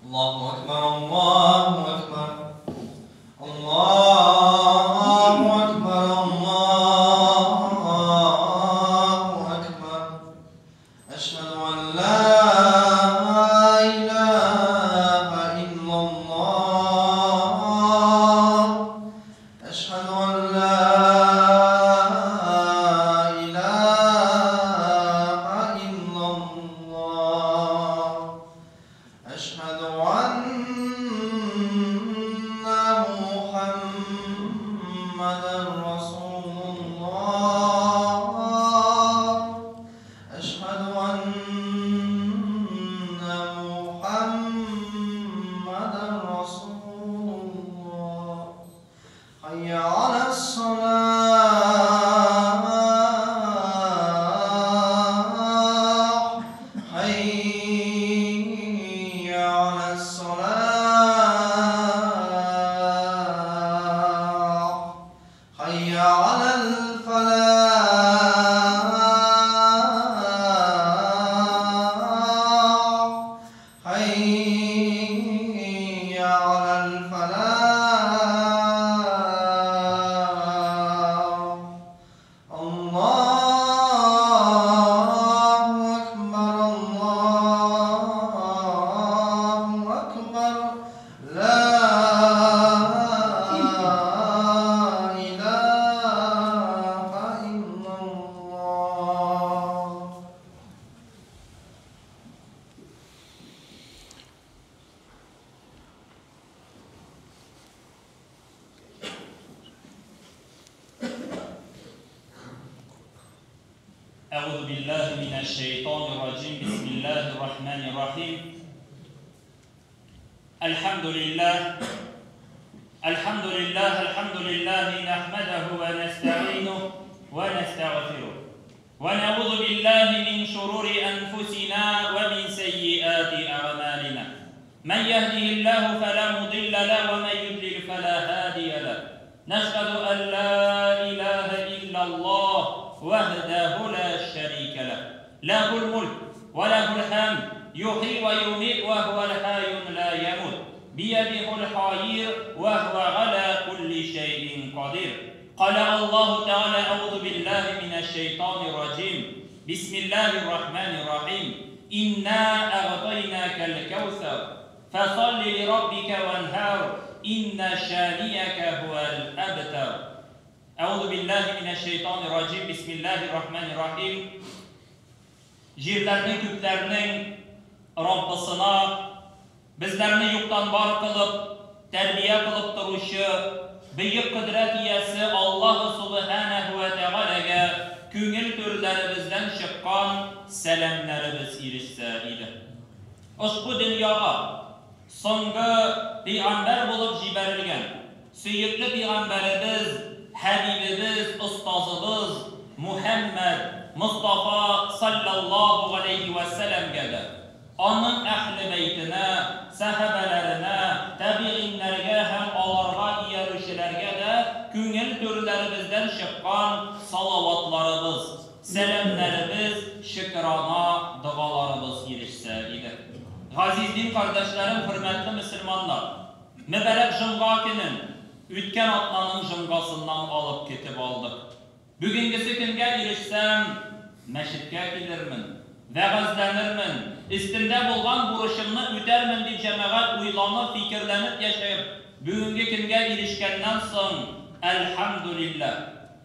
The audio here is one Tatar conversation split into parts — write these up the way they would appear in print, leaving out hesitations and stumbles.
Allahu Akbar, Allahu Akbar. Allahu Akbar, Allahu Akbar. Ashhadu an la ilaha illallah. Ashhadu an la ilaha illallah. Ashhadu anna Muhammadan Rasulullah. Ashhadu anna Muhammadan Rasulullah. Hayya ala salah. Hayya ala salah. Hayya ala al-falah. Hayya ala al-falah. Allahu Akbar, Allahu Akbar. La ilaha illallah. أعوذ بالله من الشيطان الرجيم. بسم الله الرحمن الرحيم. الحمد لله الحمد لله الحمد لله نحمده ونستعينه ونستغفره ونعوذ بالله من شرور أنفسنا ومن سيئات أعمالنا. من يهده الله فلا مضل له ومن يضلل فلا هادي له. نشهد أن لا إله إلا الله وحده لا شريك له، له الملك وله الحمد، يحيي ويميت وهو الحي لا يموت، بيده الخير وهو على كل شيء قدير. قال الله تعالى: أعوذ بالله من الشيطان الرجيم، بسم الله الرحمن الرحيم، إنا أعطيناك الكوثر فصل لربك وانهار إن شانئك هو الأبتر. أعوذ بالله من الشيطان الرجيم، بسم الله الرحمن الرحيم. Җирләрнең, күкләрнең Раббысына, безләрне юктан бар кылып, тәрбия кылып торучы бөек кодрәт иясе Аллаһ Субханаһу ва Тәгаләгә күңел түрләребездән чыккан сәламнәребез ирешсә иде. Ошбу дөньяга соңгы пәйгамбәр булып җибәрелгән сөекле пәйгамбәребез, хәбибебез, остазыбыз Мухаммад Мустафа саллаллаһу алейхи ва сәлләмгә дә, аның әһле бәйтенә, сәхабәләренә, табигиннәргә һәм аларга иярүчеләргә дә күңел түрләребездән чыккан салаватларыбыз, сәламнәребез, шөкрана догаларыбыз ирешсә иде. Газиз дин кардәшләрем, хөрмәтле мөселманнар, мөбарәк җомга көнен үткән атнаның җомгасыннан алып китеп алдык. Бүгенгесе көнгә ирешсәм, мәчеткә килермен, вәгазьләнермен, өстемдә булган бурычымны үтәрмен дип җәмәгать уйланып, фикерләнеп яшәп, бүгенге көнгә ирешкәннән соң, әлхәмдүлилләһ,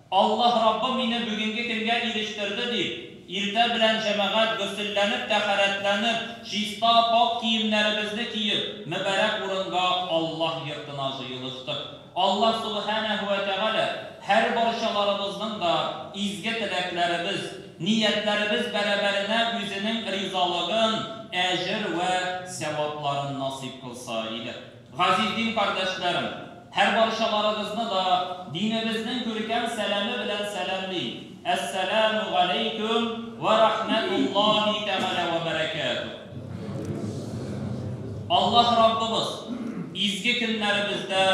Аллаһ Раббы мине бүгенге көнгә ирештерде дип, иртә белән җәмәгать гөселләнеп, тәһарәтләнеп, чиста пак киемнәребезне киеп, мөбарәк урынга, Аллаһ йортына җыелыштык. Аллаһ Субханаһу ва Тәгалә һәр барчаларыбызның да изге теләкләребез, ниятләребез бәрабәренә үзенең ризалыгын, әҗер вә сәвапларын насыйп кылса иде. Газиз дин кардәшләрем, һәр барчаларыгызны да динебезнең күркәм сәламе белән сәламлим. Әссәламу галәйкүм вә рахмәтуллаһи тәгалә вә бәрәкәтүһ. Аллаһ Раббыбыз изге көннәребездә,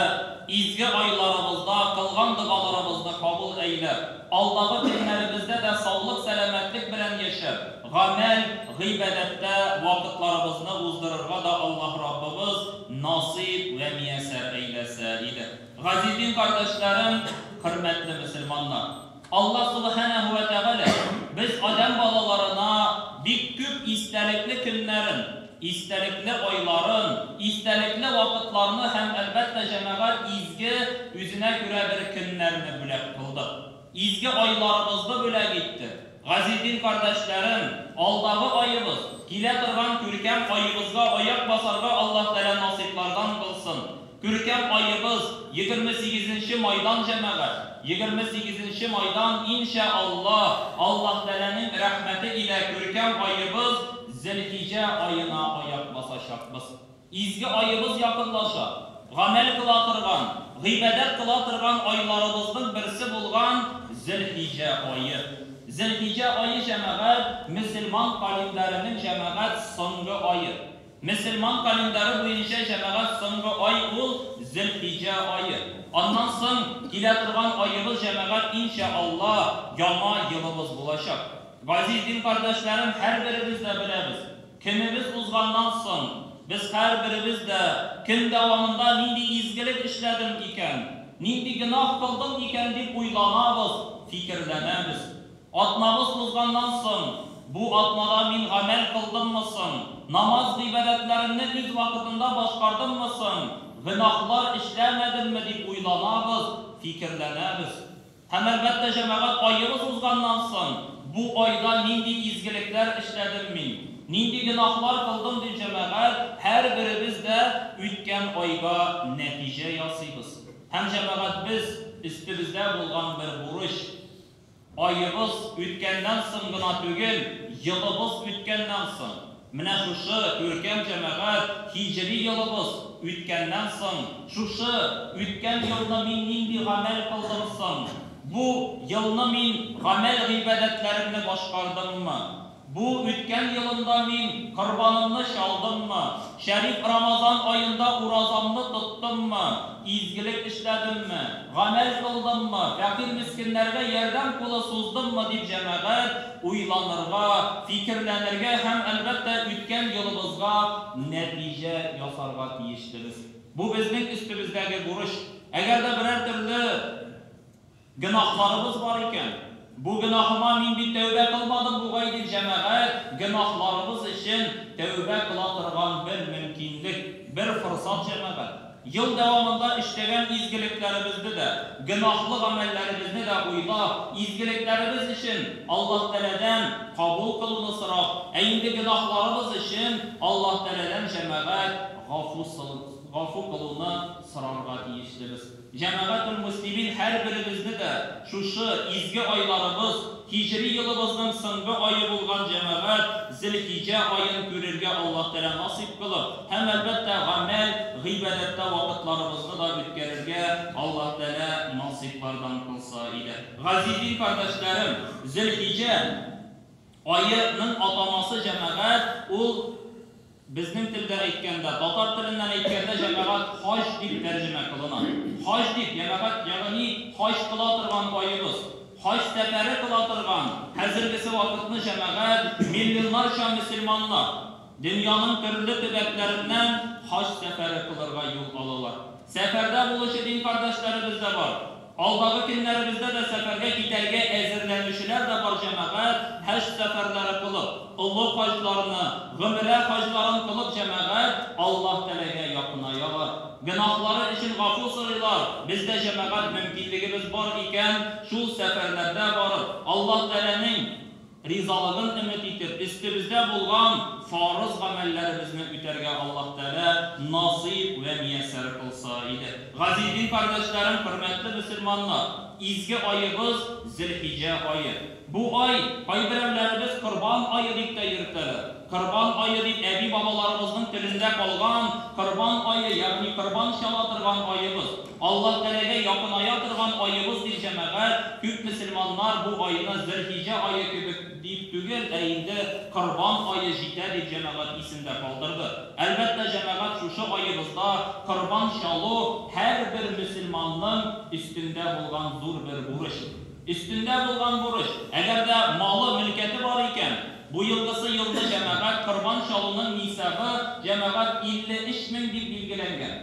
изге айларыбызда кылган догаларыбызны кабул әйләп, алдагы көннәребездә дә саулык, сәламәтлек белән яшәп, гамәл, гыйбадәттә вакытларыбызны уздырырга да Аллаһ Раббыбыз насыйп вә мияссәр әйләсә иде. Газиз дин кардәшләрем, хөрмәтле мөселманнар! Аллаһ Субханәһү вә Тәгалә без адәм балаларына бик күп истәлекле көннәрен, истәлекле айларын, истәлекле вакытларны һәм, әлбәттә, җәмәгать, изге үзенә күрә бер көннәрне бүләк кылды. Изге айларыбызны бүләк итте. Газиз дин кардәшләрем, алдагы аебыз, килә торган күркәм аебызга аяк басарга Аллаһ Тәгалә насыйплардан кылсын. Күркәм аебыз, 28 майдан, җәмәгать, 28 майдан, иншә Аллаһ, Аллаһ Тәгаләнең рәхмәте илә күркәм аебыз Зөлхиҗә аена аяк басачакбыз. Изге аебыз якынлаша. Гамәл кыла торган, гыйбадәт кыла торган айларыбызның берсе булган Зөлхиҗә ае. Зөлхиҗә ае, җәмәгать, мөселман календарының, җәмәгать, соңгы ае. Мөселман календары буенча, җәмәгать, соңгы ай ул Зөлхиҗә ае. Аннан соң килә торган аебыз, җәмәгать, иншә Аллаһ, яңа елыбыз булачак. Газиз дин кардәшләрем, һәрберебез дә беләбез. Көнебез узганнан соң, без һәрберебез дә көн дәвамында нинди изгелек эшләдем икән, нинди гөнаһ кылдым икән дип уйланабыз, фикерләнәбез. Атнабыз узганнан соң, бу атнада мин гамәл кылдыммы соң, намаз гыйбадәтләремне үз вакытында башкардыммы соң, гөнаһлар эшләмәдемме дип уйланабыз, фикерләнәбез. Һәм, әлбәттә, җәмәгать, аебыз узганнан соң, бу айда нинди изгелекләр эшләдем мин, нинди гөнаһлар кылдым дип, җәмәгать, һәрберебез дә үткән айга нәтиҗә ясыйбыз. Һәм, җәмәгать, без өстебездә булган бер бурыч, аебыз үткәннән соң гына түгел, елыбыз үткәннән соң, менә шушы күркәм, җәмәгать, һиҗри елыбыз үткәннән соң, шушы үткән елны мин нинди гамәл кылдым соң? Бу елны мин гамәл гыйбадәтләремне башкардыммы? Бу үткән елымда мин корбанымны чалдыммы? Шәриф Рамазан аенда уразамны тоттыммы? Изгелек эшләдемме? Гамәл кылдыммы? Фәкыйрь мескеннәргә ярдәм кулы суздыммы дип, җәмәгать, уйланырга, фикерләнергә һәм, әлбәттә, үткән елыбызга нәтиҗә ясарга тиешлебез. Бу безнең өстебездәге бурыч. Әгәр дә берәр төрле гөнаһларыбыз бар икән, бу гөнаһыма мин бит тәүбә кылмадым бугай дип, җәмәгать, гөнаһларыбыз өчен тәүбә кыла торган бер мөмкинлек, бер форсат, җәмәгать. Ел дәвамында эшләгән изгелекләребезне дә, гөнаһлы гамәлләребезне дә уйлап, изгелекләребез өчен Аллаһ Тәгаләдән кабул кылуны сорап, ә инде гөнаһларыбыз өчен Аллаһ Тәгаләдән, җәмәгать, гафу кылуны сорарга тиешлебез. Җәмәгатул муслимин, һәрберебезне дә шушы изге айларыбыз, һиҗри елыбызның соңгы ае булган, җәмәгать, Зөлхиҗә аен күрергә Аллаһ Тәгалә насыйп кылып, һәм, әлбәттә, гамәл, гыйбадәттә вакытларыбызны да үткәрергә Аллаһ Тәгалә насыйплардан кылса иде. Газиз дин кардәшләрем, Зөлхиҗә аеның атамасы, җәмәгать, ул безнең телдә әйткәндә, татар теленнән әйткәндә, җәмәгать, хаҗ дип тәрҗемә кылына. Хаҗ дип, җәмәгать, ягъни хаҗ кыла торган аебыз. Хаҗ сәфәре кыла торган хәзергесе вакытны, җәмәгать, миллионнарча мөселманнар дөньяның төрле төбәкләреннән хаҗ сәфәре кылырга юл алалар. Сәфәрдә булучы дин кардәшләребез дә бар. Алдагы көннәребездә дә сәфәргә китәргә әзерләнүчеләр дә бар, җәмәгать, хаҗ сәфәрләре кылып, олы хаҗларны, гомрә хаҗларын кылып, җәмәгать, Аллаһ Тәгаләгә якынаялар. Гөнаһлары өчен гафу сорыйлар. Бездә, җәмәгать, мөмкинлегебез бар икән, шул сәфәрләрдә барып, Аллаһ Тәгаләнең ризалыгын өмет итеп, өстебездә булган фарыз гамәлләребезне үтәргә Аллаһ Тәгалә насыйп вә мияссәр кылса иде. Газиз дин кардәшләрем, хөрмәтле мөселманнар, изге аебыз Зөлхиҗә ае. Бу ай кайберәүләребез Корбан ае дип тә йөртәләр. Корбан ае дип әби-бабаларыбызның телендә калган Корбан ае, ягъни корбан чала торган аебыз. Аллаһ Тәгаләгә якыная торган аебыз дип, җәмәгать, күп мөселманнар бу айны Зөлхиҗә ае кебек дип түгел, ә инде Корбан ае җитә дип, җәмәгать, исендә калдырды. Әлбәттә, җәмәгать, шушы аебызда корбан чалу һәрбер мөселманның өстендә булган зур бер бурыч. Өстендә булган бурыч. Әгәр дә малы, мөлкәте бар икән, Бу елгысы елны җәмәгать корбан чалуның нисабы җәмәгать 53 мең дип билгеләнгән.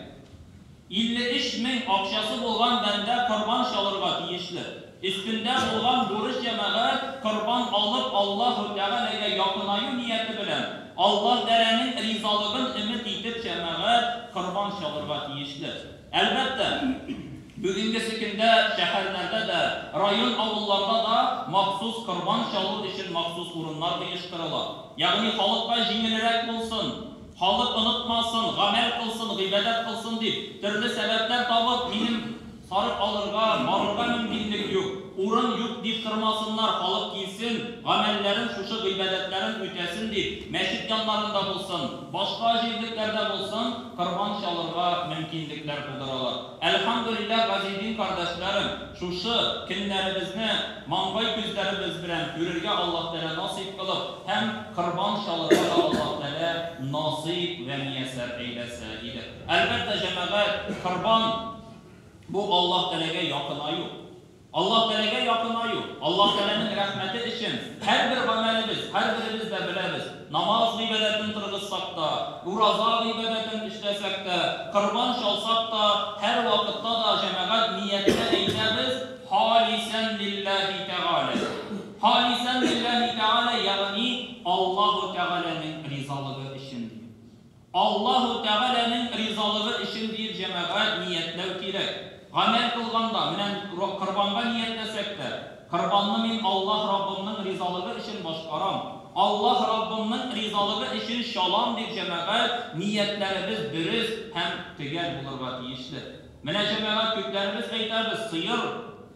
53 мең акчасы булган бәндә корбан чалырга тиешле. Өстендә булган бурыч җәмәгать корбан алып Аллаһу Тәгаләгә якынаю нияте белән, Аллаһ Тәгаләнең ризалыгын өмет итеп җәмәгать корбан чалырга тиешле. Әлбәттә, бүгенгесе көндә шәһәрләрдә дә, район авылларда да махсус корбан чалу өчен махсус урыннар оештырыла. Ягъни халыкка җиңелрәк булсын, халык онытмасын, гамәл кылсын, гыйбадәт кылсын дип, төрле сәбәпләр табып, минем сарык алырга, барырга мөмкинлек юк, урын юк дип тормасыннар, халык килсен, гамәлләрен, шушы гыйбадәтләрен үтәсен дип, мәчет яннарында булсын, башка җирлекләрдә булсын, корбан чалырга мөмкинлекләр тудыралар. Әлхәмдүлилләһ, газиздин кардәшләрем, шушы көннәребезне маңгай күзләребез белән күрергә Аллаһ Тәгалә насыйп кылып, һәм корбан чалырга да Аллаһ Тәгалә насыйп вә мияссәр әйләсә иде. Әлбәттә, җәмәгать, корбан бу Аллаһ Тәгаләгә якынаю. Аллаһ Тәгаләгә якынаю, Аллаһ Тәгаләнең рәхмәте өчен һәрбер гамәлебез, һәрберебез дә беләбез. Намаз гыйбадәтен торгызсак та, ураза гыйбадәтен эшләсәк тә, корбан чалсак та, һәр вакытта да җәмәгать нияттә әйтәбез: халисан лиллаһи тәгалә. Халисан лиллаһи тәгалә, ягъни Аллаһу Тәгаләнең ризалыгы өчен дип. Аллаһу Тәгаләнең ризалыгы өчен дип җәмәгать ниятләү кирәк. Гамәл кылганда, менә корбанга ниятләсәк тә, корбанны мин Аллаһ Раббымның ризалыгы өчен башкарам. Аллаһ Раббымның ризалыгы өчен чалам дип җәмәгать ниятләребез дөрес һәм төгәл булырга тиешле. Менә җәмәгать күпләребез әйтәбез, сыер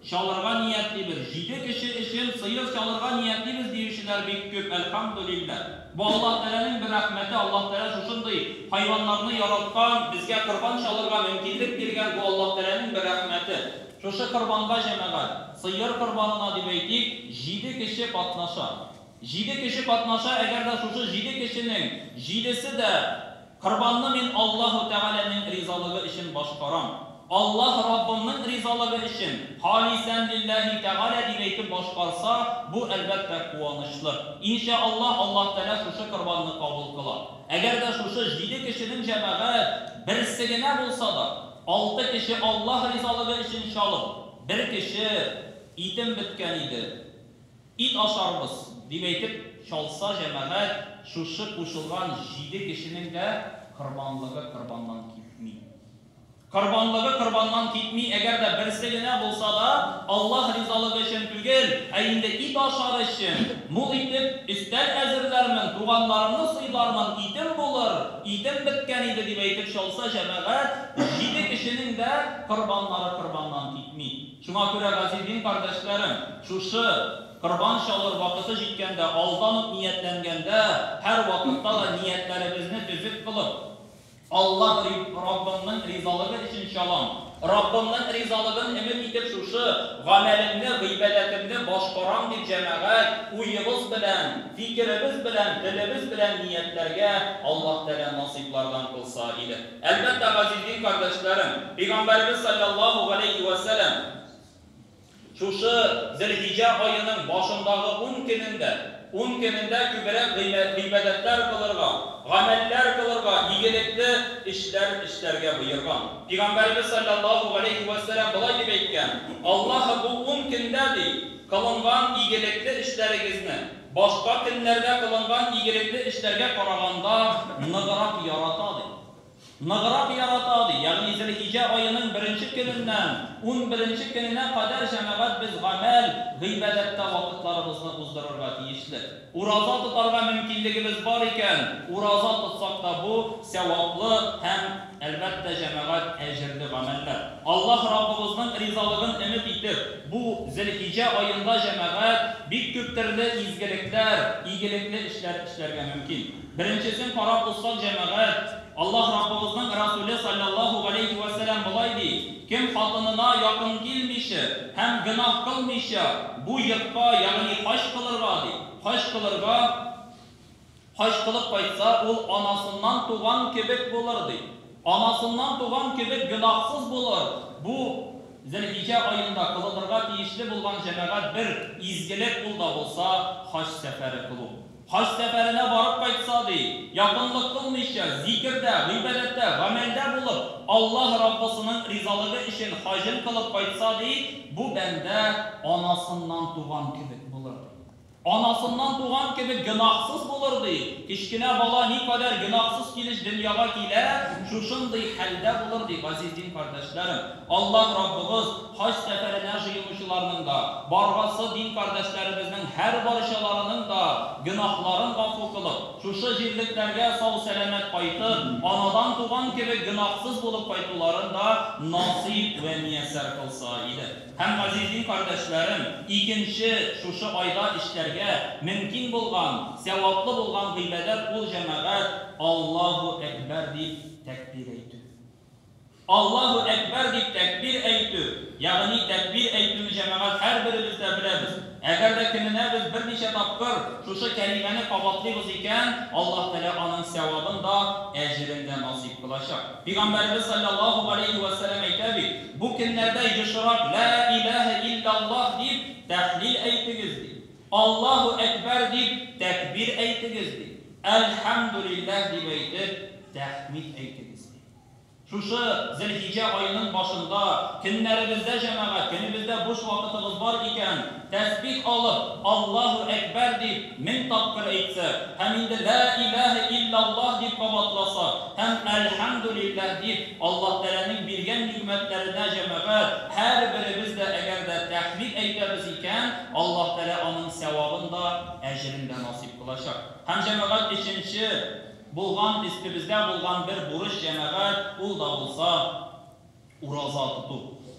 чалырга ниятлибез. 7 кеше өчен сыер чалырга ниятлибез диючеләр бик күп, әлхәмдүлилләһ. Бу Аллаһ Тәгаләнең бер рәхмәте, Аллаһ Тәгалә шушындый хайваннарны яраткан, безгә корбан чалырга мөмкинлек биргән, бу Аллаһ Тәгаләнең бер рәхмәте. Шушы корбанга җәмәгать, сыер корбанына дип әйтик, 7 кеше катнаша. 7 кеше катнаша, әгәр дә шушы 7 кешенең 7-се дә корбанны мин Аллаһу Тәгаләнең ризалыгы өчен башкарам. Аллаһ Раббымның ризалыгы өчен халисан лиллаһи тәгалә дип әйтеп башкарса, бу әлбәттә куанычлы. Иншаллаһ, Аллаһ Тәгалә шушы корбанны кабул кыла. Әгәр дә шушы 7 кешенең җәмәгать берсе генә булса да, 6 кеше Аллаһ ризалыгы өчен чалып, бер кеше итем беткән иде, ит ашарбыз дип әйтеп чалса җәмәгать, шушы кушылган 7 кешенең дә корбанлыгы корбаннан китми. Корбанлыгы корбаннан китми, әгәр дә берсе генә булса да, Аллаһ ризалыгы өчен түгел, ә инде ит ашар өчен, мул итеп өстәл әзерләрмен, туганнарымны сыйлармын, итем булыр, итем беткән иде дип әйтеп чалса җәмәгать, 7 кешенең дә корбаннары корбаннан китми. Шуңа күрә газиздин кардәшләрем, шушы корбан чалыр вакыты җиткәндә, алдан ук ниятләнгәндә, һәр вакытта да ниятләребезне төзек кылып, Аллаһ Раббымның ризалыгы өчен чалам. Раббымның ризалыгын өмет итеп шушы гамәлемне, гыйбадәтемне башкарам дип җәмәгать уебыз белән, фикеребез белән, телебез белән ниятләргә Аллаһ Тәгалә насыйплардан кылса иде. Әлбәттә, газиздин кардәшләрем, Пәйгамбәребез саллаллаһу галәйһи ва сәлләм шушы Зөлхиҗә аеның башындагы 10 көнендә, 10 көнендә күбрәк гыйбадәтләр кылырга, гамәлләр кылырга, игелекле эшләр эшләргә боерган. Пәйгамбәребез саллаллаһу галәйһи ва сәлләм болай дип әйткән: Аллаһ бу 10 көндә ди, кылынган игелекле эшләрегезне башка көннәрдә кылынган игелекле эшләргә караганда ныграк ярата ди. Ныграк ярата ди. Ягъни Зөлхиҗә аеның 1-нче көненнән 11-нче көненә кадәр җәмәгать без гамәл, гыйбадәттә вакытларыбызны уздырырга тиешле. Ураза тотарга мөмкинлегебез бар икән, ураза тотсак та бу сәваплы һәм әлбәттә җәмәгать әҗерле гамәлләр. Аллаһ Раббыбызның ризалыгын өмет итеп, бу Зөлхиҗә аенда җәмәгать бик күп төрле изгелекләр, игелекле эшләр эшләргә мөмкин. Беренчесен карап узсак җәмәгать, Аллаһ Раббыбызның Расуле саллаллаһу галәйһи ва сәлләм болай ди: кем хатынына якын килмичә һәм гөнаһ кылмыйча бу йортка, ягъни хаҗ кылырга ди, хаҗ кылырга, хаҗ кылып кайтса, ул анасыннан туган кебек булыр ди. Анасыннан туган кебек гөнаһсыз булыр. Бу Зөлхиҗә аенда кылынырга тиешле булган җәмәгать бер изгелек ул да булса хаҗ сәфәре кылу. Хаҗ сәфәренә барып кайтса, ди, якынлык кылмыйча, зикердә, гыйбадәттә, гамәлдә булып, Аллаһ Раббысының ризалыгы өчен хаҗын кылып кайтса, ди, бу бәндә анасыннан туган кебек булыр, ди. Анасыннан туган кебек гөнаһсыз булыр, ди. Кечкенә бала никадәр гөнаһсыз килеш дөньяга килә, шушындый хәлдә булыр, ди, газиз дин кардәшләрем. Аллаһ Раббыбыз хаҗ сәфәренә җыенучыларның да, баргасы дин кардәшләребезнең һәр барчаларының да гөнаһларын гафу кылып, шушы җирлекләргә сау-сәламәт кайтып, анадан туган кебек гөнаһсыз булып кайтуларын да насыйп вә мияссәр кылса иде. Һәм, газиз дин кардәшләрем, икенче шушы айда эшләргә мөмкин булган, сәваплы булган гыйбадәт ул, җәмәгать, Аллаһу әкбәр дип тәкбир әйтү. Аллаһу әкбәр дип тәкбир әйтү, ягъни тәкбир әйтүне, җәмәгать, һәрберебез дә беләбез. Әгәр дә көненә без берничә тапкыр шушы кәлимәне кабатлыйбыз икән, Аллаһ Тәгалә аның сәвабын да, әҗерен дә насыйп кылачак. Пәйгамбәребез салләллаһу галәйһи вә сәлләм әйтә бит, Бу көннәрдә ешрак Лә иләһә илляллаһ дип тәһлил әйтегез, ди. Аллаһу әкбәр дип тәкбир әйтегез, ди. Әлхәмдүлилләһ дип әйтеп тәхмид әйтегез, ди. Шушы Зөлхиҗә аеның башында, көннәребездә, җәмәгать, көнебездә буш вакытыбыз бар икән, тәсбих алып, Аллаһу әкбәр дип 1000 тапкыр әйтсәк, һәм инде Лә иләһә илляллаһ дип кабатласак, һәм Әлхәмдүлилләһ дип Аллаһ Тәгаләнең биргән нигъмәтләренә, җәмәгать, һәрберебез дә әгәр дә тәхмид әйтәбез икән, Аллаһ Тәгалә аның сәвабын да, әҗерен дә насыйп кылачак. Һәм, җәмәгать, өченче булган, өстебездә булган бер бурыч, җәмәгать, ул да булса ураза тоту.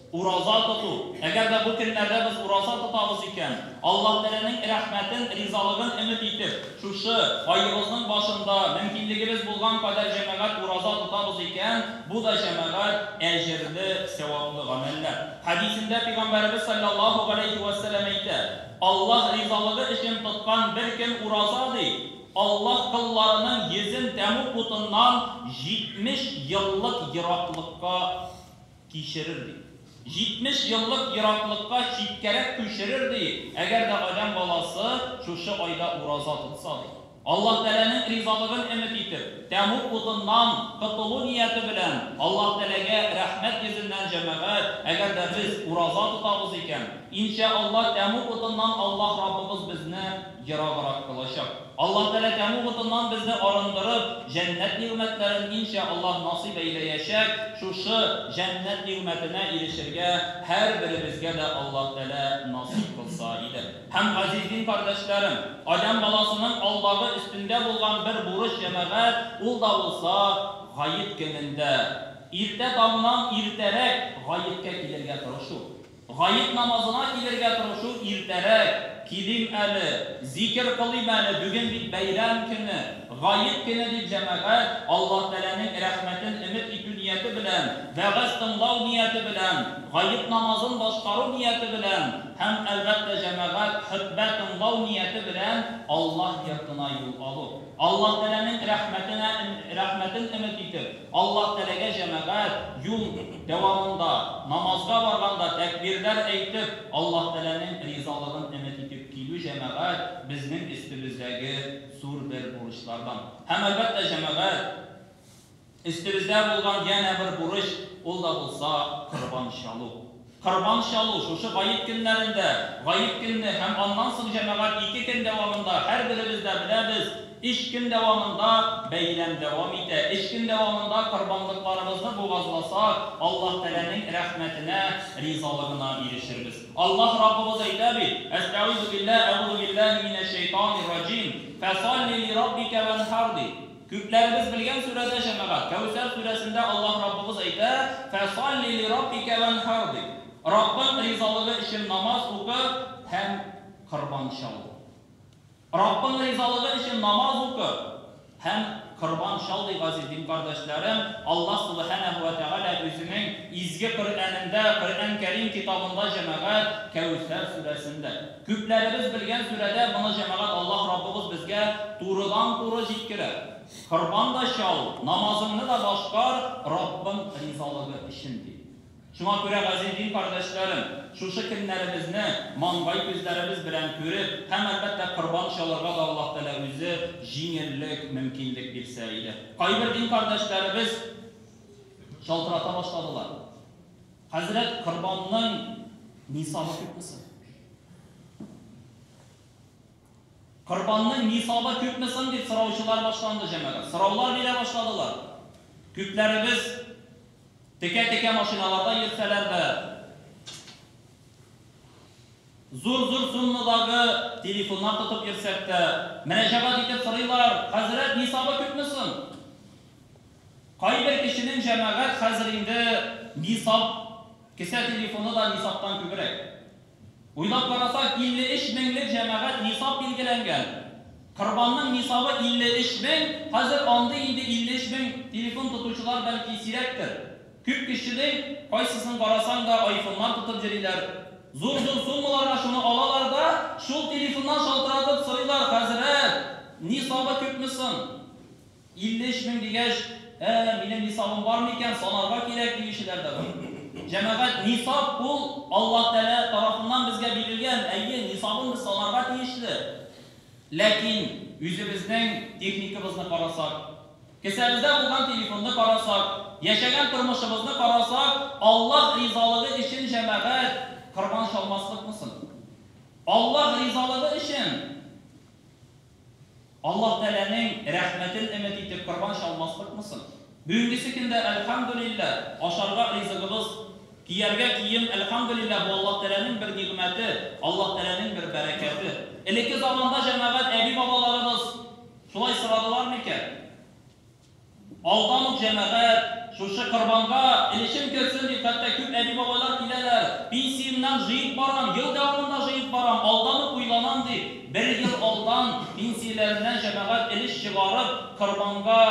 Ураза тоту. Әгәр дә бу көннәрдә без ураза тотабыз икән, Аллаһ Тәгаләнең рәхмәтен, ризалыгын өмет итеп, шушы аебызның башында мөмкинлегебез булган кадәр, җәмәгать, ураза тотабыз икән, бу да, җәмәгать, әҗерле, сәваплы гамәлләр. Хәдисендә Пәйгамбәребез салләллаһу галәйһи вә сәлләм әйтә, Аллаһ ризалыгы өчен тоткан бер көн ураза, ди, Аллаһ колларының йөзен тәмуг утыннан 70 еллык ераклыкка кичерер, ди. 70 еллык ераклыкка читкәрәк күчерер, ди, әгәр дә адәм баласы шушы айда ураза тотса, ди. Аллаһ Тәгаләнең ризалыгын өмет итеп, тәмуг утыннан котылу нияте белән, Аллаһ Тәгаләгә рәхмәт йөзеннән, җәмәгать, әгәр дә без ураза тотабыз икән, иншә Аллаһ, тәмуг утыннан Аллаһ Раббыбыз безне ераграк кылачак. Аллаһ Тәгалә тәмуг утыннан безне арындырып, җәннәт нигъмәтләрен иншә Аллаһ насыйп әйләячәк. Шушы җәннәт нигъмәтенә ирешергә һәрберебезгә дә Аллаһ Тәгалә насыйп кылса иде. Һәм, газиз дин кардәшләрем, адәм баласының алдагы өстендә булган бер бурыч, җәмәгать, ул да булса гает көнендә иртә таңнан иртәрәк гаеткә килергә тырышу. Гает намазына килергә тырышу иртәрәк. Килим әле, зикер кылыйм әле, бүген бит бәйрәм көне, гает көне дип, җәмәгать, Аллаһ Тәгаләнең рәхмәтен өмет итү нияте белән, вәгазь тыңлау нияте белән, гает намазын башкару нияте белән һәм, әлбәттә, җәмәгать, хөтбә тыңлау нияте белән Аллаһ йортына юл алу. Аллаһ Тәгаләнең рәхмәтенә рәхмәтен өмет итеп, Аллаһ Тәгаләгә, җәмәгать, юл дәвамында, намазга барганда тәкбирләр әйтеп, Аллаһ Тәгаләнең ризалыгын өмет итеп килү, җәмәгать, безнең өстебездәге зур бер бурычлардан. Һәм, әлбәттә, җәмәгать, өстебездә булган янә бер бурыч, ул да булса корбан чалу. Корбан чалу, шушы гает көннәрендә, гает көнне һәм аннан соң, җәмәгать, 2 көн дәвамында, һәрберебез дә беләбез, 3 көн дәвамында бәйрәм дәвам итә. 3 көн дәвамында корбанлыкларыбызны бугазласак, Аллаһ Тәгаләнең рәхмәтенә, ризалыгына ирешербез. Аллаһ Раббыбыз әйтә бит, Әстәгыйзу биллаһ, әгузу биллаһи минәш шәйтанир раҗим, фәсалли ли раббика ванхар, ди. Күпләребез белгән сүрәдә, җәмәгать, Кәүсәр сүрәсендә Аллаһ Раббыбыз әйтә, Фәсалли ли раббика ванхар, ди. Раббың ризалыгы өчен намаз укы һәм корбан чал. Раббың ризалыгы өчен намаз укы һәм корбан чал, ди, газиз дин кардәшләрем. Аллаһ Субханаһу ва Тәгалә үзенең изге Коръәнендә, Коръән Кәрим китабында, җәмәгать, Кәүсәр сүрәсендә. Күпләребез белгән сүрәдә моны, җәмәгать, Аллаһ Раббыбыз безгә турыдан-туры җиткерә. Корбан да чал, намазыңны да башкар, Раббың ризалыгы өчен, ди. Шуңа күрә, газиз дин кардәшләрем, шушы көннәребезне маңгай күзләребез белән күреп һәм, әлбәттә, корбан чалырга да Аллаһ Тәгалә үзе җиңеллек, мөмкинлек бирсә иде. Кайбер дин кардәшләребез шалтырата башладылар. Хәзрәт, корбанның нисабы күпме соң? Корбанның нисабы күпме соң дип сораучылар башланды, җәмәгать. Сораулар бирә башладылар. Күпләребез текә-текә машиналарда йөрсәләр дә, зур-зур суммадагы телефоннар тотып йөрсәк тә, мөрәҗәгать итеп сорыйлар, хәзрәт, нисабы күпме соң? Кайбер кешенең, җәмәгать, хәзер инде нисаб, кесә телефоны да нисабтан күбрәк. Уйлап карасак, 53 меңлек, җәмәгать, нисаб билгеләнгән. Корбанның нисабы 53 мең, хәзер андый инде 53 мең телефон тотучылар бәлки сирәктер. Күп кешенең, кайсысын карасаң да, айфоннар тотып йөриләр. Зур-зур суммаларга шуны алалар да, шул телефоннан шалтыратып сорыйлар, хәзрәт, нисабы күпме соң? 53 мең дигәч, ә, минем нисабым бар микән, санарга кирәк диючеләр дә бар. Җәмәгать, нисаб ул Аллаһ Тәгалә тарафыннан безгә бирелгән, әйе, нисабын без санарга тиешле. Ләкин үзебезнең техникабызны карасак, кесәбездә булган телефонны карасак, яшәгән тормышыбызны карасак, Аллаһ ризалыгы өчен, җәмәгать, корбан чалмаслыкмы соң? Аллаһ ризалыгы өчен, Аллаһ Тәгаләнең рәхмәтен өмет итеп корбан чалмаслыкмы соң? Бүгенгесе көндә, әлхәмдүлилләһ, ашарга ризыгыбыз, кияргә кием, әлхәмдүлилләһ, бу Аллаһ Тәгаләнең бер нигъмәте, Аллаһ Тәгаләнең бер бәрәкәте. Элекке заманда, җәмәгать, әби-бабаларыбыз шулай сорадылар микән? Алдан ук, җәмәгать, шушы корбанга өлешем керсен дип, хәтта күп әби-бабайлар киләләр, пенсиямнән җыеп барам, ел дәвамында җыеп барам, алдан ук уйланам дип, бер ел алдан пенсияләреннән, җәмәгать, өлеш чыгарып, корбанга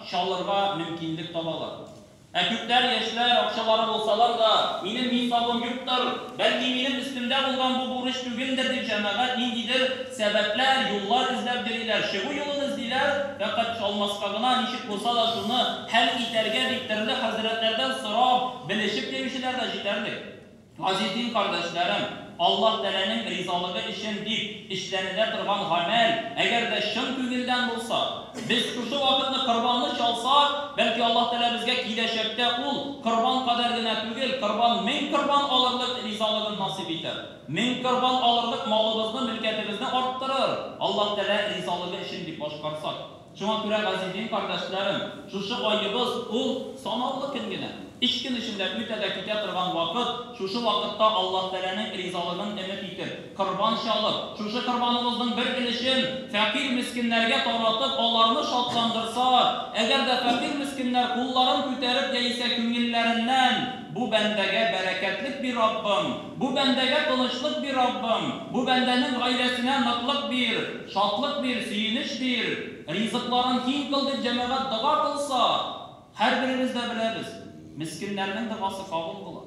чалырга мөмкинлек табалар. Ә күпләр яшьләр, акчалары булсалар да, минем нисабым юктыр, бәлки минем өстемдә булган бу бурыч түгелдер дип, җәмәгать, ниндидер сәбәпләр, юллар эзләп йөриләр, чыгу юлын эзлиләр, фәкать чалмаска гына, ничек булса да шуны хәл итәргә дип төрле хәзрәтләрдән сорап, белешеп йөрүчеләр дә җитәрлек. Газиз дин кардәшләрем, Аллаһ Тәгаләнең ризалыгы өчен дип эшләнелә торган гамәл, әгәр дә чын күңелдән булса, без шушы вакытны корбанны чалсак, бәлки Аллаһ Тәгалә безгә киләчәктә ул корбан кадәр генә түгел, корбан 1000 корбан алырлык ризалыгын насыйп итәр. 1000 корбан алырлык малыбызны, мөлкәтебезне арттырыр, Аллаһ Тәгалә ризалыгы өчен дип башкарсак. Шуңа күрә, газиз дин кардәшләрем, шушы аебыз ул санаулы көн генә. Өч көн эчендә үтә дә китә торган вакыт, шушы вакытта Аллаһ Тәгаләнең ризалыгын өмет итеп, корбан чалып, шушы корбаныбызның бер өлешен фәкыйрь-мескеннәргә таратып, аларны шатландырсак, әгәр дә фәкыйрь-мескеннәр кулларын күтәреп яисә күңелләреннән, Бу бәндәгә бәрәкәтлек бир, Раббым! Бу бәндәгә тынычлык бир, Раббым! Бу бәндәнең гаиләсенә ныклык бир, шатлык бир, сөенеч бир, ризыкларын киң кыл, дип җәмәгать дога кылса, һәрберебез дә беләбез, мескеннәрнең догасы кабул була.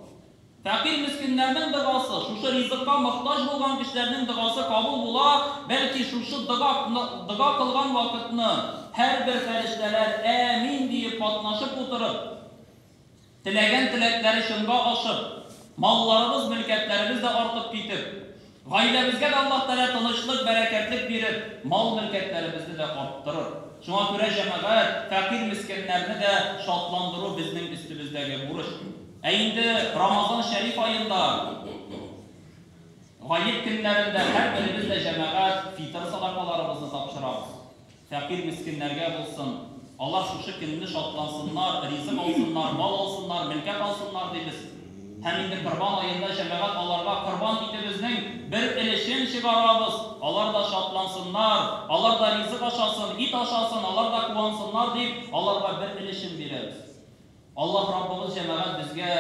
Фәкыйрь-мескеннәрнең догасы, шушы ризыкка мохтаҗ булган кешеләрнең догасы кабул була, бәлки шушы дога дога кылган вакытны һәрбер фәрештәләр Әмин диеп катнашып утырып, теләгән теләкләре чынга ашып, малларыбыз, мөлкәтләребез дә артып китеп, гаиләбезгә дә Аллаһ Тәгалә тынычлык, бәрәкәтлек биреп, мал-мөлкәтләребезне дә арттырыр. Шуңа күрә, җәмәгать, фәкыйрь-мескеннәрне дә шатландыру безнең өстебездәге бурыч. Ә инде Рамазан шәриф аенда, гает көннәрендә һәрберебез дә, җәмәгать, фитыр садакаларыбызны тапшырабыз. Фәкыйрь-мескеннәргә булсын, алар шушы көнне шатлансыннар, ризык алсыннар, мал алсыннар, мөлкәт алсыннар, дибез. Һәм инде Корбан аенда, җәмәгать, аларга корбан итебезнең бер өлешен чыгарабыз, алар да шатлансыннар, алар да ризык ашасын, ит ашасын, алар да куансыннар дип, аларга бер өлешен бирәбез. Аллаһ Раббыбыз, җәмәгать, безгә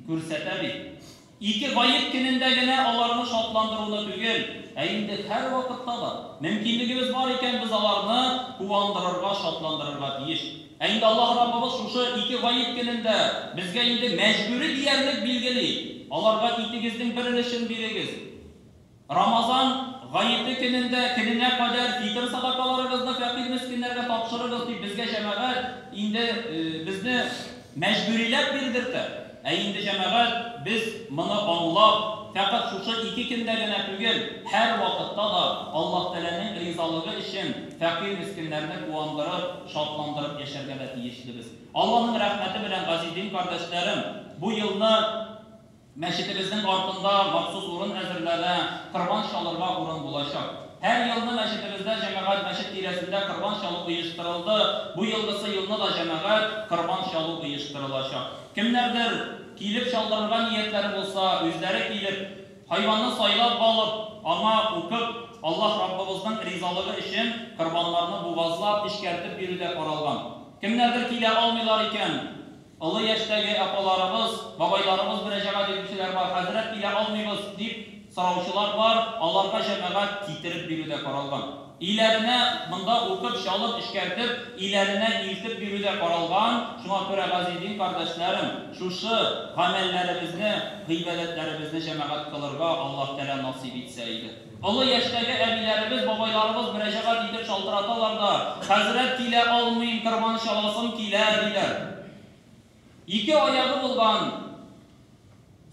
күрсәтә бит. Ике гает көнендә генә аларны шатландыруны түгел, ә инде һәрвакытта да, мөмкинлегебез бар икән, без аларны куандырырга, шатландырырга тиеш. Ә инде Аллаһ Раббыбыз шушы ике гает көнендә безгә инде мәҗбүри диярлек билгели, аларга итегезнең бер өлешен бирегез. Рамазан гаете көнендә, көненә кадәр фитыр садакаларыгызны фәкыйрь-мескеннәргә тапшырыгыз, дип безгә, җәмәгать, инде безне мәҗбүриләп бирдертә. Ә инде җәмәгать, без моны аңлап, фәкать шушы ике көндә генә түгел, һәр вакытта да Аллаһ Тәгаләнең ризалыгы өчен фәкыйрь мескеннәрне куандырып, шатландырып яшәргә дә тиешлебез. Аллаһның рәхмәте белән, газиз дин кардәшләрем, бу елны мәчетебезнең артында махсус урын әзерләнә, корбан чалырга урын булачак. Һәр елны мәчетебездә җәмәгать мәчет тирәсендә корбан чалу оештырылды. Бу елгысы елны да җәмәгать корбан чалу оештырылачак. Кемнәрдер килеп чалдырырга ниятләре булса, үзләре килеп, хайванны сайлап алып, аңа укып, Аллаһ Раббыбызның ризалыгы өчен корбаннарны бугазлап, эшкәртеп бирү дә каралган. Кемнәрдер килә алмыйлар икән, олы яшьтәге апаларыбыз, бабайларыбыз мөрәҗәгать итүчеләр бар, хәзрәт килә алмыйбыз дип сораучылар бар, аларга җәмәгать китереп бирү дә каралган. Өйләренә монда укып, чалып, эшкәртеп, өйләренә илтеп бирү дә каралган. Шуңа күрә, газиз дин кардәшләрем, шушы гамәлләребезне, гыйбадәтләребезне җәмәгать кылырга Аллаһ Тәгалә насыйп итсә иде. Олы яшьтәге әбиләребез, бабайларыбыз мөрәҗәгать итеп шалтыраталар да, хәзрәт килә алмыйм, корбан чаласым килә, диләр. Ике аягы булган,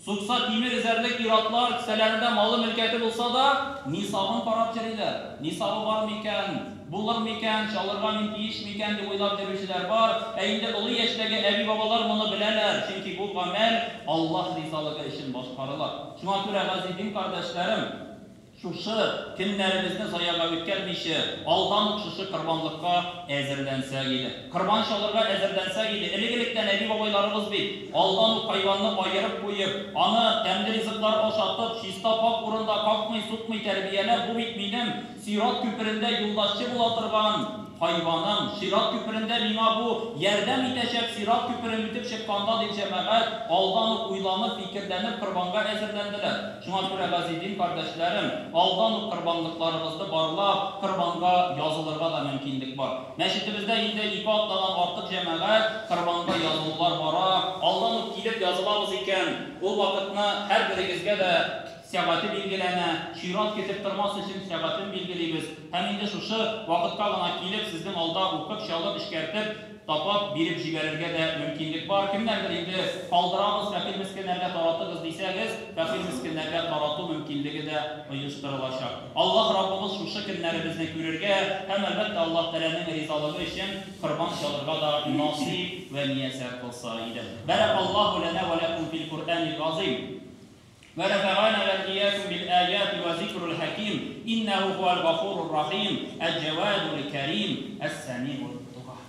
сукса тимер эзәрлек ир-атлар кесәләрендә малы мөлкәте булса да, нисабын карап йөриләр. Нисабы бар микән, булыр микән, чалырга мин тиеш микән дип уйлап йөрүчеләр бар. Ә инде олы яшьтәге әби-бабалар моны беләләр, чөнки бу гамәл Аллаһ ризалыгы өчен башкарыла. Шуңа күрә, газиз дин кардәшләрем, шушы көннәребезне заяга үткәрмичә, алдан ук шушы корбанлыкка әзерләнсәк иде. Корбан чалырга әзерләнсәк иде. Элек-электән әби-бабайларыбыз бит алдан ук хайванны аерып куеп, аны тәмле ризыклар ашатып, чиста пак урында какмый, сукмый тәрбияләп, бу бит минем сират күперендә юлдашчы була торган хайваным, сират күперендә миңа бу ярдәм итәчәк, сират күперен үтеп чыкканда дип җәмәгать алдан ук уйланып, фикерләнеп корбанга әзерләнделәр. Шуңа күрә, газиз дин кардәшләрем, алдан ук корбанлыкларыбызны барлап, корбанга язылырга да мөмкинлек бар. Мәчетебездә инде ике атнадан артык җәмәгать корбанга язылулар бара. Алдан ук килеп язылабыз икән, ул вакытны һәр берегезгә дә сәгате билгеләнә, чират көтеп тормас өчен сәгатен билгелибез. Һәм инде шушы вакытка гына килеп, сезнең алда укып, чалып, эшкәртеп, тапап, биреп җибәрергә дә мөмкинлек бар. Кемнәрдер инде калдырабыз, фәкыйрь мескеннәргә таратыгыз дисәгез, фәкыйрь мескеннәргә тарату мөмкинлеге дә оештырылачак. Аллаһ Раббыбыз шушы көннәребезне күрергә һәм әлбәттә Аллаһ Тәгаләнең ризалыгы өчен корбан чалырга да насыйп вә мияссәр кылса иде. Баракаллаһу лана ва лакум фил Куръанил газыйм. ونفعنا وإياكم بالآيات وذكر الحكيم إنه هو الغفور الرحيم الجواد الكريم السميع الدعاء.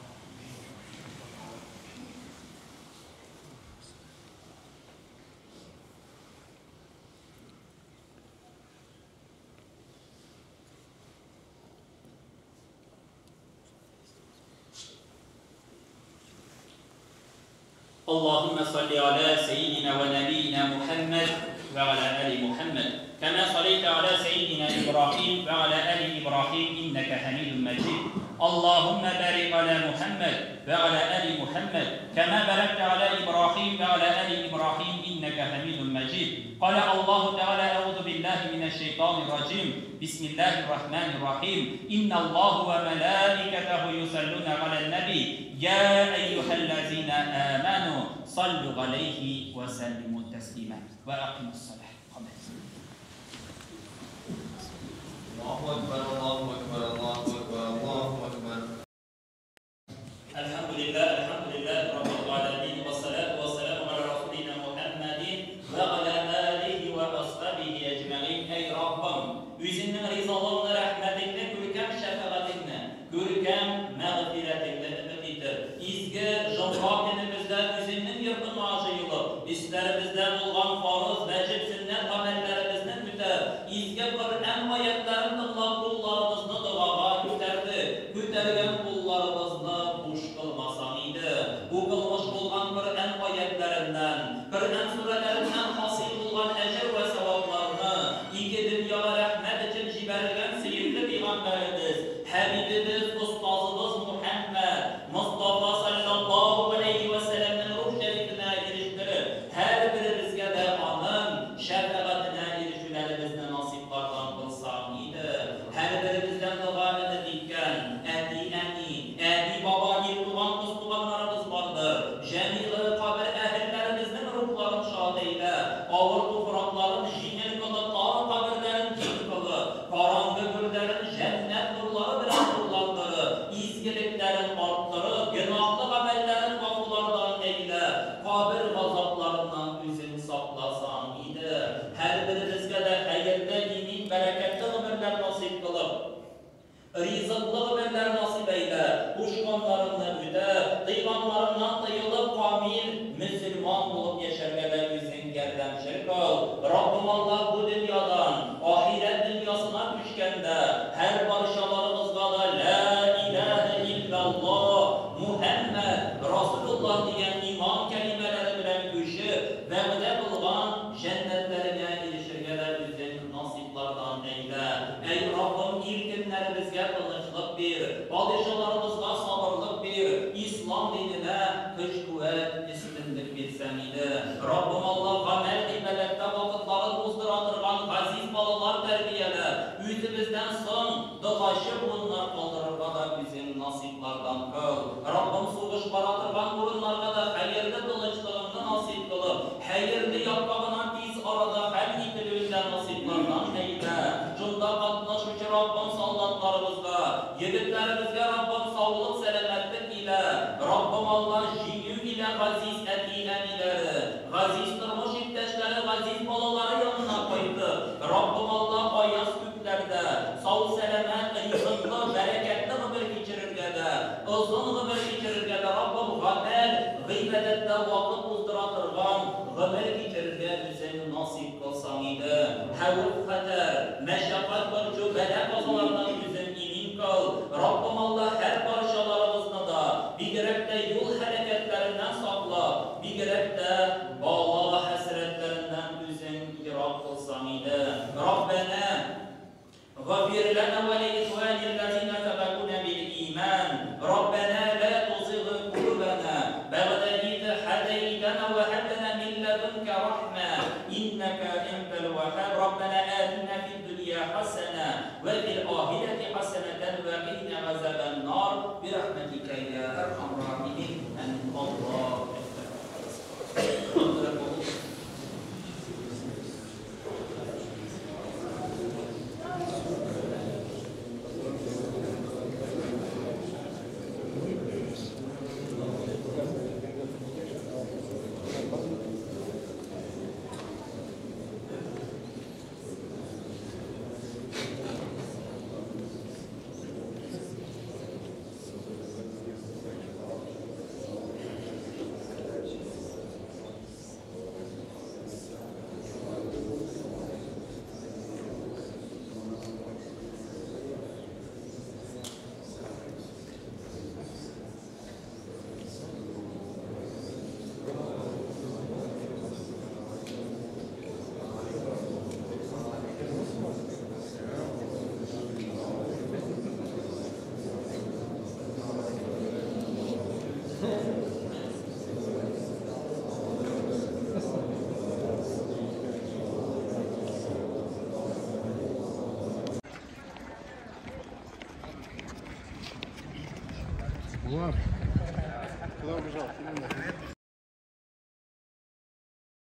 اللهم صل على سيدنا ونبينا محمد وعلى آل محمد كما صليت على سيدنا إبراهيم وعلى آل إبراهيم إنك حميد مجيد. اللهم بارك على محمد وعلى آل محمد كما باركت على إبراهيم وعلى آل إبراهيم إنك حميد مجيد. قال الله تعالى: أعوذ بالله من الشيطان الرجيم، بسم الله الرحمن الرحيم، إن الله وملائكته يصلون على النبي يا أيها الذين آمنوا صلوا عليه وسلموا تسليما. وأقيموا الصلاة. الله أكبر الله أكبر الله أكبر الله أكبر. الحمد لله الحمد لله رب العالمين، والصلاة والسلام على رسولنا محمد وعلى آله وأصحابه أجمعين. Ey Rabbim, Özüңнең ризалыгыңны, рәхмәтеңне, күркәм шәфәгатеңне, күркәм мәгъфирәтеңне өмет итеп, изге җомга көнебездә Үзеңнең йортыңа җыелып, өсләребездә булган фарыз, вәҗиб, сөннәт гамәлләребезне үтәп, изге Коръән аятларын тыңлап, кулларыбызны догага күтәрдек. Күтәргән кулларыбызны буш кылмасаң иде. Укылмыш булган Коръән аятларыннан, Коръән сүрәләреннән хасил булган әҗер вә савапларны ике дөньяга рәхмәт өчен җибәрелгән сөекле пәйгамбәребез, хәбибебез, остазыбыз Мухәммәд Мустафа саллаллаһу алейһи вә сәлләмнең рух шәрифенә ирештереп, һәр беребезгә дә аның шәфәгатенә ирешүләребезне насыйплардан кылсаң иде. Һәр беребездән дога өмет иткән әти-әни, әби-баба, ир туган, кыз туганнарыбыз бардыр. Җәмигы кабер әһелләребезнең рухлары Ризыклы гомерләр насыйп әйлә, кушканнарыңны үтәп, тыйганнарыңнан тыелып, камил мөселман булып яшәргә дә үзең ярдәмчел кыл. Раббым Аллаһ, бу дөньядан ахирәт дөньясына күчкәндә, һәр барчаларыбызга да Лә иләһә илляллаһ, Мухәммәд Расулуллаһ дигән иман кәлимәләре белән күчеп, вәгъдә кылган җәннәтләреңә ирешергә дә үзең насыйплардан әйлә. Әй Раббым, ил-көннәребезгә тынычлык бир, падишаларыбызга сабырлык бир, ислам диненә көч-куәт, өстенлек бирсәң иде. Раббым Аллаһ, гамәл-гыйбадәттә вакытларын уздыра торган газиз балалар тәрбиялә, үзебездән соң догачы буыннар калдырырга да үзең насыйплардан кыл. Раббым, сугыш бара торган урыннарга да хәерле тынычлыгыңны насыйп кылып, хәерле якка гына тиз арада хәл ителүен дә насыйплардан әйлә. Шунда катнашучы Раббым солдатларыбызга, егетләребезгә Раббым саулык, сәламәтлек илә. Раббым Аллаһ, җиңү илә газиз әти-әниләре, газиз тормыш иптәшләре, газиз балалары янына кайтып, Раббым Аллаһ, аяз күкләрдә сау-сәламәт, ризыклы, бәрәкәтле гомер кичерергә дә, озын гомер кичерергә дә, Раббым гамәл, гыйбадәттә вакыт уздыра торган гомер кичерергә үзең насыйп кылсаң иде. Хәвеф-хәтәр, мәшәкать, борчу, бәла-казалардан үзең имин кыл. Раббым Аллаһ, һәр барчаларыбызны да, бигрәк тә юл хәрәкәтләреннән сакла, бигрәк тә бала хәсрәтләреннән үзең ерак кылсаң иде. Раббәнә غفر لنا ولإخواننا الذين سبقونا بالإيمان. ربنا لا تزغ قلوبنا بعد إذ هديتنا وهب لنا من لدنك رحمة إنك أنت الوهاب. ربنا آتنا في الدنيا حسنة وفي الآخرة حسنة وقنا عذاب النار برحمتك يا أرحم الراحمين. الله أكبر. Куда убежал?